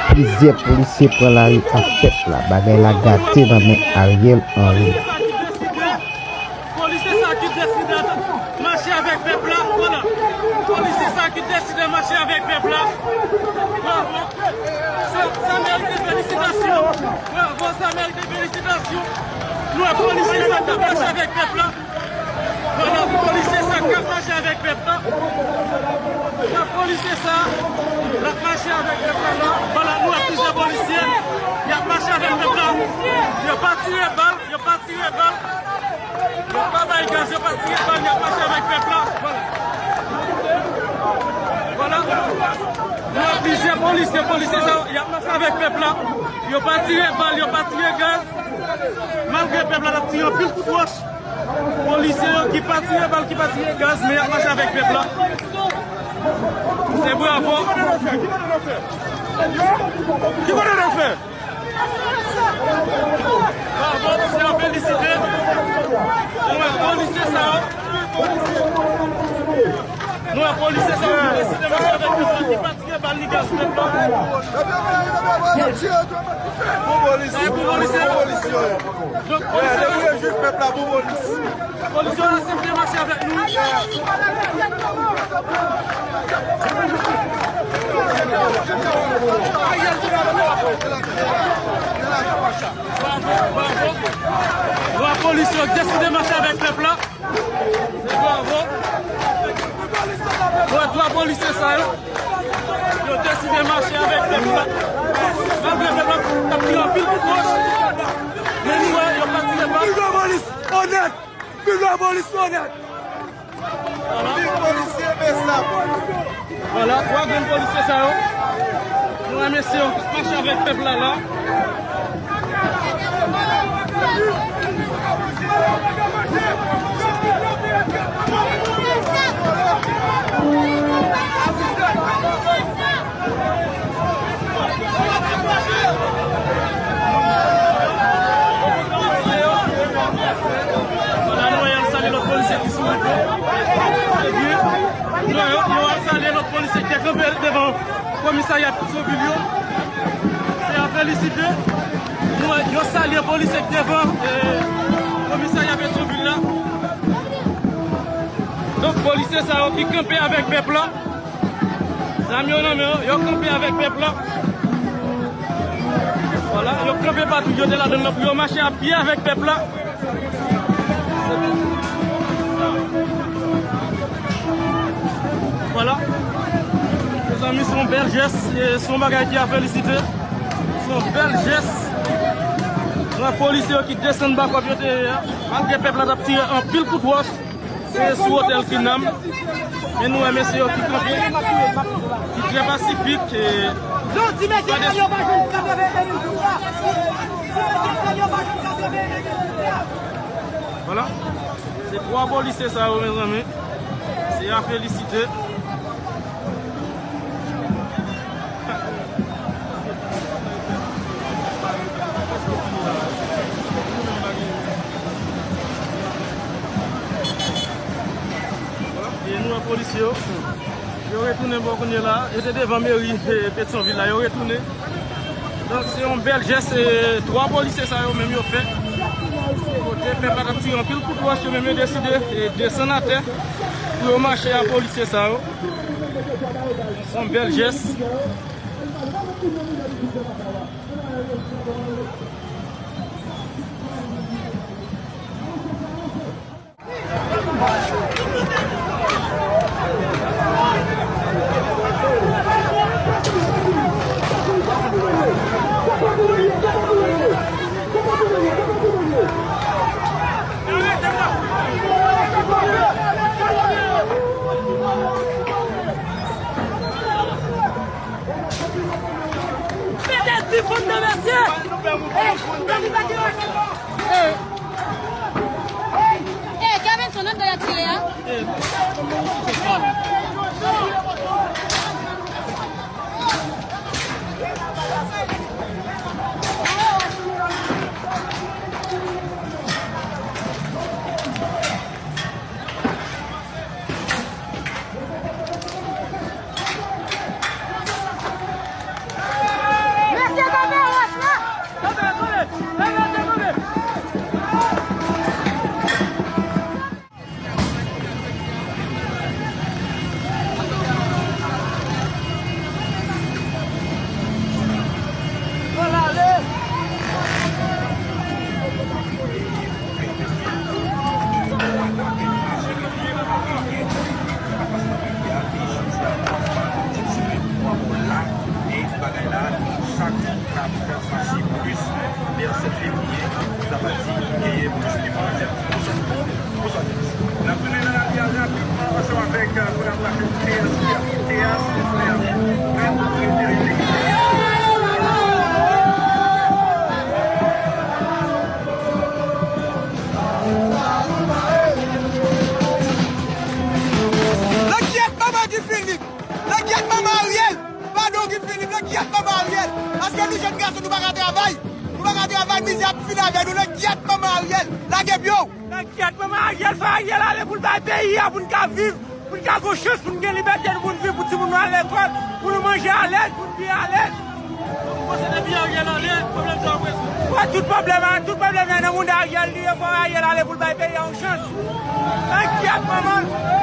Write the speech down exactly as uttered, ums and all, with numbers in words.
Plizyè polisye pran lari ak pèp la. Bagay la gate nan men Ariel Henry. Polisye sa ki deside mache avèk pèp la. Vwala. Polisye sa ki deside mache avèk pèp la. Bravo. Sa, sa merite felisitasyon. Bravo, sa merite felisitasyon. Nou wè polisye sa k ap mache avèk pèp la. Vwala, polisye sa k ap mache avèk pèp la. Sa polisye sa, l ap mache avèk pèp la la. Vwala, nou wè plizyè polisye, y ap mache avèk pèp la. Yo pa tire bal, yo pa tire bal. Yo pa bay gaz, yo pa tire bal, y ap mache avèk pèp la. Vwala. Vwala. Nou wè plizyè polisye, polisye sa, y ap mache avèk pèp la. Yo pa tire bal, yo pa tire gaz. Malgre pèp la t ap tire anpil kout wòch, polisye yo ki pa tire bal, ki pa tire gaz, men y ap mache avèk pèp la. Se bravo. Ki kote nou fè? Bravo, se a felisite. Nou wè polisye sa yo. Nou wè polisye sa yo ki deside mache avèk pèp la, ki pa tire bal ni gaz pèp la. Bon polis. Sa e pou polisye yo. Donk, polisye yo, jwenn pèp la pou polis. Polisye yo aksepte mache avèk nou. Bravo, bravo. Bravo, polisye yo deside mache avèk pèp la. Bravo. Wè, twa polisye sa yo, yo deside mache avèk pèp la. Malgre pèp la t ap tire anpil kout wòch, men nou wè, yo pa tire bal. Viv la polis onèt! Viv la polis onèt! Viv polisye mesab! Vwala, twa grenn polisye sa yo. Nou remèsye yo k ap mache avèk pèp la la. Vwala, nou al salye lòt polisye ki sou wout yo. Ebyen, yo, yo al salye lòt polisye ki te kanpe devan komisarya Petyonvil yo. Se a felisite. Nou, yo salye polisye ki devan, eh, komisarya Petyonvil la. Donk, polisye sa yo ki kanpe avèk pèp la. Zam yo nan men yo, yo kanpe avèk pèp la. Vwala, yo kanpe patou, yo te ladan nan pou yo mache a pye avèk pèp la. Vwala. Mezanmi, se yon bèl jès, e se yon bagay ki a felisite. Se yon bèl jès. Nan polisye yo ki desann ba kòb yo te ye a, malgre pèp la t ap tire anpil kout wòch. Se sou otèl Kinam. Men nou wè mesye yo ki kanpe, ki trè pasifik. E, Yo di mesye sa yo pa jwenn katreven mil goud la. Di mesye sa yo pa jwenn katreven mil goud la. Vwala. Se twa polisye sa yo, mezanmi. Se a felisite. E nou wè polisye yo. Yo retounen bò kounye la. Yo te devan meri, e, Petyonvil la. Yo retounen. Donk, se yon bèl jès, e, twa polisye sa yo menm yo fè. Kote pèp la t ap tire anpil kout wòch, yo menm yo deside, e, desann atè pou yo mache a polisye sa yo. Se yon bèl jès. Mete difoun nan mesye! Ey, nou pa gen machin non! Ey! Ey, Gabenson, nan de la tire a? Bagay la, chak jou n ap fè mache plis, men an sèt fevriye, sa va di genyen plis ke mwadyè. N ap tounen nan lari a rapidman ansanm avèk, euh, kolaboratè T S, T S, T S, T S. Langyèt manman Guy Philippe! Langyèt manman Ariel! Padon Guy Philippe, langyèt manman Ariel! Paske nou jèn gason, nou pa ka travay! Nou pa ka travay, mizè ap fini avè nou, langyèt manman Ariel! Lage pye w! Langyèt manman Ariel, fè Ariel ale pou l bay peyi a, pou n ka viv, pou n ka gon chans, pou n gen libète nou, pou n viv, pou timoun nou al lekòl, pou nou manje alèz, pou n byen alèz. Ou panse depi Ariel ale, pwoblèm sa ap rezoud? Wè, tout pwoblèm a, tout pwoblèm nan nan moun Ariel li ye, fò Ariel ale pou l bay peyi a yon chans. Langyèt manman l!